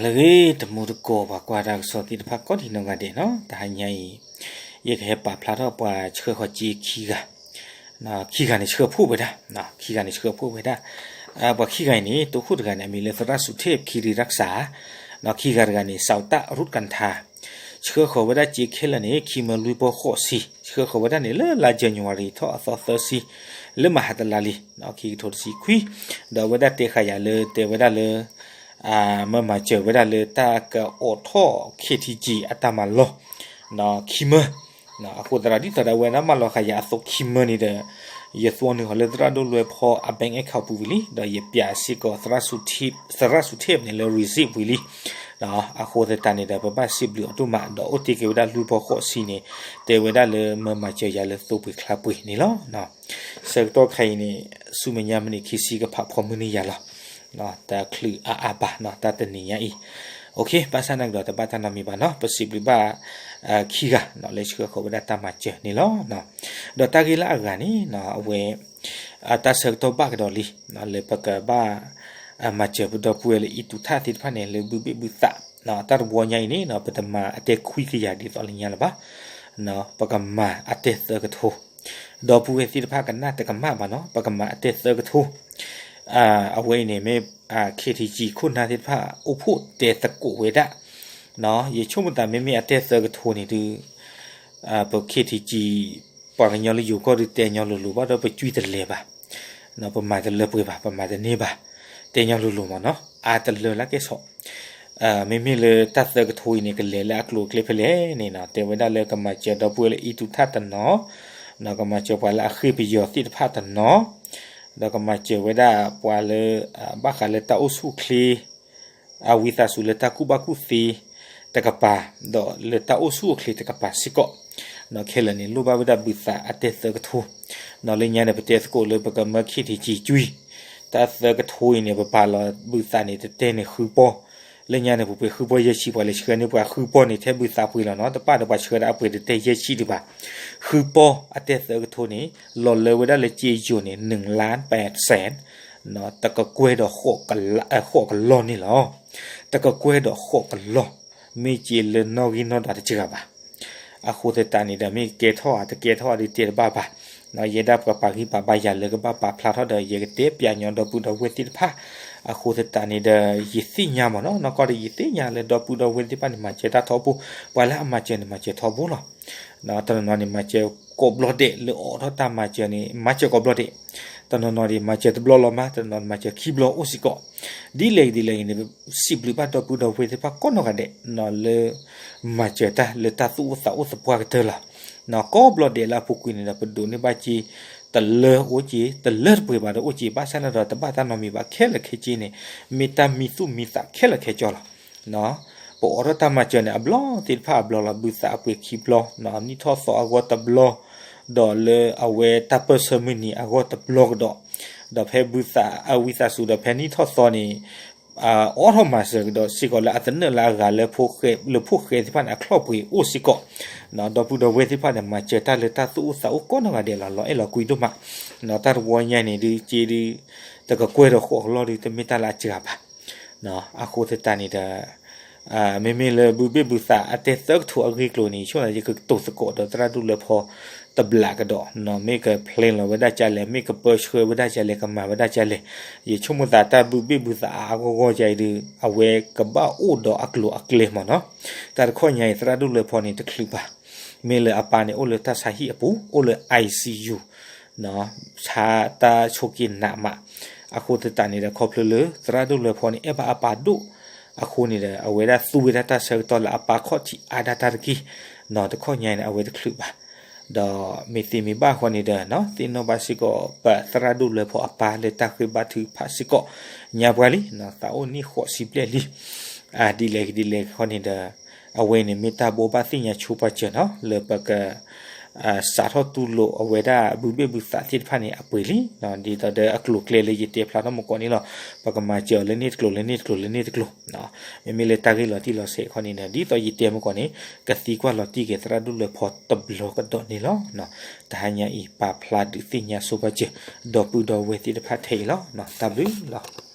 တဂ့ၤတမူတကိး ပှၤကွၢ်တၢ်ကစီၣ်သ့ၣ်တဖၣ်ကိးဒံနီၢ်ဂၤဒဲးနီၤ, တဟါညါအံၤ ယကဟဲပာ်ဖျါထီၣ်ပှၤဆှၢဃီၤစ့ခံဂၤ, ခံဂၤန့ၣ်ဆှၢဖှိၣ်ဝဲဒၣ်, ခံဂၤန့ၣ်ဆှၢဖှိၣ်ဝဲဒၣ်, ပှၤခံဂၤအံၤန့ၣ် တိခိၣ်တဂၤန့ၣ် အမံၤလၢသရၣ်စူၤထ့း ခံရံရၢ်စၢ်, ခံဂၤတဂၤန့ၣ် စးတၢ်ရူးကၣ်ထါ, ဆှၢဃီၤဝဲဒၣ်စ့ခဲလၢာ်န့ၣ် ခံမၢလွံၢ်ပီၢ်ဃိးဆံ, ဆှၢဃီၤဝဲဒၣ်န့ၣ်လၢလါယနူၤအါရံၤထီၣ်အသီသၢဆံ, လၢမဟါတလါလံ, ခံကထိတဆံခွံ, ဒီးအဝဲဒၣ်တဲဃာ်ယၤလၢတဲဝဲဒၣ်လၢ မၢမၤစၢၤဝဲဒၣ်လၢတၢ်ကအိးထီၣ် ခ့ထံကံ အတၢ်မၤလီၢ်, ခံမၢ, အဃိသတးဒ်သိးဒီးအဝဲဒၣ်မၢလီၤဃာ်ယၤအသိးခံမၢန့ၣ်ဒီး ယသွီနုာ်ဃီၤလၢသရၣ်ဒိၣ်လွဲဖီအ bank account ပူၤဝံၤလံ, ဒီးယပျးစ့ၢ်ကီး သရၣ်စူၤထ့းန့ၣ်လၢ receipt ဝံၤလံ, အဃိသတးန့ၣ်ဒီး ပဘၣ်စံးဘျုးအီၤဒိၣ်မး ဒီးအိၣ်တ့ၢ်က့ၤဝဲဒၣ်လွံၢ်ပီၢ်ဃိးဆံန့ၣ် တဲဝဲဒၣ်လၢမၢမၤစၢၤယၤလၢသိပှ့ၤချါပှ့ၤန့ၣ်လီၤ. ဆၢကတီၢ်ခဲအံၤန့ၣ် ဆူမဲာ်ညါမံးနံးခံဆံကဖးဖီမုၢ်န့ၢ်ယၤလီၤ. တချုးအါအါဘၣ်နီၤ တၢ်တနံၤညါအံၤ, ဘၣ်ဆၣ်သနာ်က့ဒီးတဘၣ်တၢ်နီတမံၤဘၣ်နီၤ, ပစံးဘျုးဘၣ် ခံဂၤနီၤ လၢဆှၢဃီၤဝဲဒၣ်တၢ်မၤစၢၤန့ၣ်လီၤ. ဒီးတၢ်ဂ့ၢ်လၢအဂၤန့ၣ်နီၤ အဝဲ တၢ်ဆၢကတီၢ်ဘၣ်ကဒီးလံ လၢပကဘၣ် မၤစၢၤပဒီပုၢ်ဝဲၢ်လၢအံၣ်တူာ်ထၣ်သ့ၣ်တဖၣ်န့ၣ် လၢဘုဘ့ၣ်ဘုသး, တၢ်တဝီညါအံၤန့ၣ်နီၤ ပတမၤအတဲခွံကယၤဒ်သိးလၢညါလၢၤဘၣ်, ပကမၤအတဲသၢကထိ, ဒီပုၢ်ဝဲၢ်သ့ၣ်တဖၣ်ကနၣ်တကမၣ်ဘၣ်နီၤ ပကမၤအတဲသၢကထိ, အဝဲအံၤန့ၣ်မ့ၢ် ခ့ထံကံ ခိၣ်နၢ်သ့ၣ်တဖၣ် အိၣ်ဖှိၣ်တဲသကိးဝဲဒၣ်, ယဆိကမိၣ်သးမ့မ့ၢ်အတဲသၢကထိန့ၣ်ဒုး ပခ့ထံကံ ပှၤကညီလၢယိၤကီၢ်ဒုးတဲညီလိၤလိၤဘၣ်ဒီးပကွံတလဲၤဘၣ်, ပမၤတလၢပှဲၤဘၣ် ပမၤတန့ၢ်ဘၣ်, တဲညီလိၤလိၤမ့ၢ်နီၤ အါတလၢလၢကဲဆီၣ်, မ့မ့ၢ်လၢတၢ်သၢကထိအံၤန့ၣ် ကလဲၤလၢအကျိၤအကျဲဖဲလဲၣ်န့ၣ်နီၤ တဲဝဲဒၣ်လၢကမၤစၢၤဒီပုၢ်ဝဲၢ်လၢအံၣ်တူာ်ထၣ်တနီၤ, ကမၤစၢၤပှၤလၢအဃ့ပယီၤသ့ၣ်တဖၣ်တနီၤ, ဒီးကမၤစၢၤဝဲဒၣ်ပှၤလၢ ဘၣ်ဃးလၢတၢ်အိၣ်ဆူၣ်အိၣ်ချ့ အဝံသးစူၤလၢတၢ်ကူၣ်ဘၣ်ကူၣ်သ့တကပၤ, ဒီးလၢတၢ်အိၣ်ဆူၣ်အိၣ်ချ့တကပၤစ့ၢ်ကီး, ခဲလၢာ်န့ၣ် လိၣ်ဘၣ်ဝဲဒၣ်ဘုသးအတဲသၢကထိ, လၢညါန့ၣ် ပတဲသကိးလၢပကမၢခ့ထံကံကွံ, တၢ်သၢကထိအံၤန့ၣ် ပပာ်လီၤဘုသးန့ၣ် တတဲန့ၣ်ဃုပီၢ်, လၢညါန့ၣ် ပပှ့ၤဃုပီၢ်ယဲၢ်ဆံ ပှၤလဲၤဆှၢန့ၢ်ပှၤဃုပီၢ်န့ၣ် ထဲဘုသးပှ့ၤလီၤနီၤ တပၣ်ဒီးပှၤဆှၢဒၣ်အပှ့ၤတတဲယဲၢ်ဆံဒံးဘၣ်, ဃုပီၢ်အတဲသၢကထိန့ၣ် လီၤလၢဝဲဒၣ်လၢစ့ယိၤန့ၣ် နုၢ်လါပစဲၣ် တကကွဲၢ်ဒီး ဃိးကလီၢ်န့ၣ်လီၤ. တကကွဲၢ်ဒီးဃိးကလီၢ်, မ့ၢ်စ့လၢနီၣ်ဂံၢ်နီၣ်ဒွးတစှၤဘၣ်. အဃိသတးန့ၣ်ဒီး မ့ၢ်ကဲထီၣ်ဧါတကဲထီၣ်ဧါဒုးတဲတဘၣ်ဘၣ်, ယဲဒၣ်ပှၤပာ်ဂံၢ်ပာ်ဘါယၤလၢကဘၣ်ပာ်ဖျါထီၣ်ဒီး ယကတဲပျးညီဒီပုၢ်ဒီဝဲၢ်သ့ၣ်တဖၣ်, အဃိသတးန့ၣ်ဒီး ယသ့ၣ်ညါမ့ၢ်နီၤ နီၢ်ကီၢ်ဒီးယသ့ၣ်ညါလၢဒီပုၢ်ဒီဝဲၢ်သ့ၣ်တဖၣ်န့ၣ် မၤစၢၤတၢ်ထီဘိ, ပှၤလၢအမၤစၢၤန့ၣ် မၤစၢၤထီဘိလီၤ. တနီၤနီၤန့ၣ် မၤစၢၤကိးဘျီဒဲး လၢအိးထီၣ်တၢ်မၤစၢၤန့ၣ် မၤစၢၤကိးဘျီဒဲး, တနီၤနီၤန့ၣ် မၤစၢၤတဘျီလီၤမး တနီၤနီၤမၤစၢၤခံဘျီအိၣ်စ့ၢ်ကီး, ဒ်လဲၣ်ဒ်လဲၣ်ဂ့ၤန့ၣ် စံးဘျုးဘၣ်ဒီပုၢ်ဒီဝဲၢ်သ့ၣ်တဖၣ်ကိးနီၢ်ဂၤဒဲး လၢ မၤစၢၤတၢ်လၢတၢ်သူၣ်အိၣ်သးအိၣ်သပှၢ်ကတၢၢ်လီၤ. ကိးဘျီဒဲးလၢအပူၤကွံာ်န့ၣ်ဒီး ပဒိးန့ၢ်ဘၣ်စ့ တလၢအိၣ်စ့ တလၢတပှဲၤဘၣ်ဒီးအိၣ်စ့ ဘၣ်ဆၣ်န့ၣ်ဒီး တဘၣ်တၢ်နီတမံၤဘၣ် ခဲလၢာ်ခဲဆ့န့ၣ် မ့ၢ်တၢ်မံသူၣ်မံသးခဲလၢာ်ခဲဆ့လီၤ. ပအိးထီၣ်တၢ်မၤစၢၤန့ၣ် အဘျီသ့ၣ်တဖၣ်အဘျီလီၤ ဘုသးအပှ့ၤခံဘျီ, နံၣ်ထီၣ်သီအဂီၢ်တဘျီ, ဒီးလၢအဝဲတၢ်ပၢၢ်ဆၢမုၢ်နံၤအဂီၢ်တဘျီကဒီး, ဒီးဖဲဘုသးအဝံသးစူၤဒီးဖဲနံၣ်ထီၣ်သီန့ၣ် အိးထီၣ်မၤစၢၤကဒီးစ့ၢ်ကီးလၢအသနၢၣ်လၢအဂၤလၢ လၢဖိဃဲသ့ၣ်တဖၣ်န့ၣ် အချီၣ်ပှ့ၤအိၣ်စ့ၢ်ကီး, ဒီပုၢ်ဒီဝဲၢ်သ့ၣ်တဖၣ်န့ၣ် မၤစၢၤတၢ်လၢတၢ်သူၣ်အိၣ်သးအိၣ်ကိးနီၢ်ဂၤဒဲးလီၤ လီၤအဲၣ်လီၤကွံဒိၣ်မး, တၢ်တဝီညါန့ၣ်ဒုးစ့ဒုး တကကွဲၢ်ဒီးဃိးကလီၢ်ဒုး တမ့ၢ်တၢ်လၢအစှၤဘၣ်. အဃိသတးန့ၣ်ဒီး မ့မ့ၢ်လၢဘုဘ့ၣ်ဘုသးအတဲသၢကထိအဂ့ၢ်အကျိၤန့ၣ် ယဆိကမိၣ်သးယကတိၤသကိးဒီးသရၣ်ဒိၣ်လွဲဖီတဘျးကဒီး, မ့ၢ်က plan လီၤဝဲဒၣ်ကလဲၣ်, မ့ၢ်ကပၢဆှၢဝဲဒၣ်ကလဲၣ်, ကမၤဝဲဒၣ်ကလဲၣ်, ယဆိကမိၣ်သးတၢ်ဘုဘ့ၣ်ဘုသးအါအါဂီၢ်ဂီၢ်ယါအံၤဒုး အဝဲကဘၣ်အိၣ်ဒီးအကျိၤအကျဲမ့ၢ်နီၤ, တၢ်တခီညါအံၤ သရၣ်ဒိၣ်လွဲဖီန့ၣ်တချုးဘၣ်, မ့ၢ်လၢအပၢ်န့ၣ်အိၣ်လၢတၢ်ဆါဟံၣ်အပူၤ, အိၣ်လၢ I C U ဆါတၢ်ဆိးက့နးမး, အဃိသတးန့ၣ်ဒီး ခီဖျိလၢသရၣ်ဒိၣ်လွဲဖီန့ၣ် အဲၣ်ဘၣ်အပၢ်ဒိၣ်အဃိန့ၣ်ဒီး အဝဲဒၣ်သူဝဲဒၣ်တၢ်ဆၢကတီၢ်လၢအပၢ်ခီၣ်ထံးအါဒၣ်တၢ်တက့ၢ်, တခီညါန့ၣ် အဝဲတချုးဘၣ်, ဒီးမ့ၢ်သ့မ့ၢ်ဘၣ်ဃီန့ၣ်ဒီး သ့ၣ်နီၣ်ဘၣ်စ့ၢ်ကီး ပသရၣ်ဒိၣ်လွဲဖီအပၢ်လၢတၢ်ဃ့ဘါထုကဖၣ်စ့ၢ်ကီး, ညါပှၤလံ, သးအိၣ်နံၣ်ဃိးဆံဘျဲၣ်လံ, ဒ်လဲၣ်ဒ်လဲၣ်ခီန့ၣ်ဒီး အဝဲန့ၣ်မ့ၢ်တၢ်ဘိးဘၣ်သ့ၣ်ညါဆိပာ်စၢၤနီၤ လၢပက စးထီၣ်တူၢ်လိာ်အဝဲဒၣ်ဘုဘ့ၣ်ဘုသးသ့ၣ်တဖၣ်န့ၣ်အပှ့ၤလံ, ဒ်သိးဒီးအကျိၤအကျဲလၢယတဲဖျါထီၣ်မုၢ်ကီၢ်န့ၣ်လီၤ, ပကမၤစၢၤအီၤလၢန့ၣ်တကျိၤလၢန့ၣ်တကျိၤလၢန့ၣ်တကျိၤ, မ့မ့ၢ်လၢတၢ်ဂ့ၢ်လီၤတံၢ်လီၤဆဲးခီန့ၣ်ဒီး ဒ်သိးယတဲမုၢ်ကီၢ်န့ၣ် ကသံကွၢ်လီၤတံၢ်က့ၤသရၣ်ဒိၣ်လွဲဖီတဘျီကဒီးန့ၣ်လီၤ. တဟါညါအံၤ ပာ်ဖျါဒုးသ့ၣ်ညါဆိပာ်စၢၤ ဒီပုၢ်ဒီဝဲၢ်သ့ၣ်တဖၣ်ထဲအံၤလီၤ. တၢ်ဘျုးလီၤ.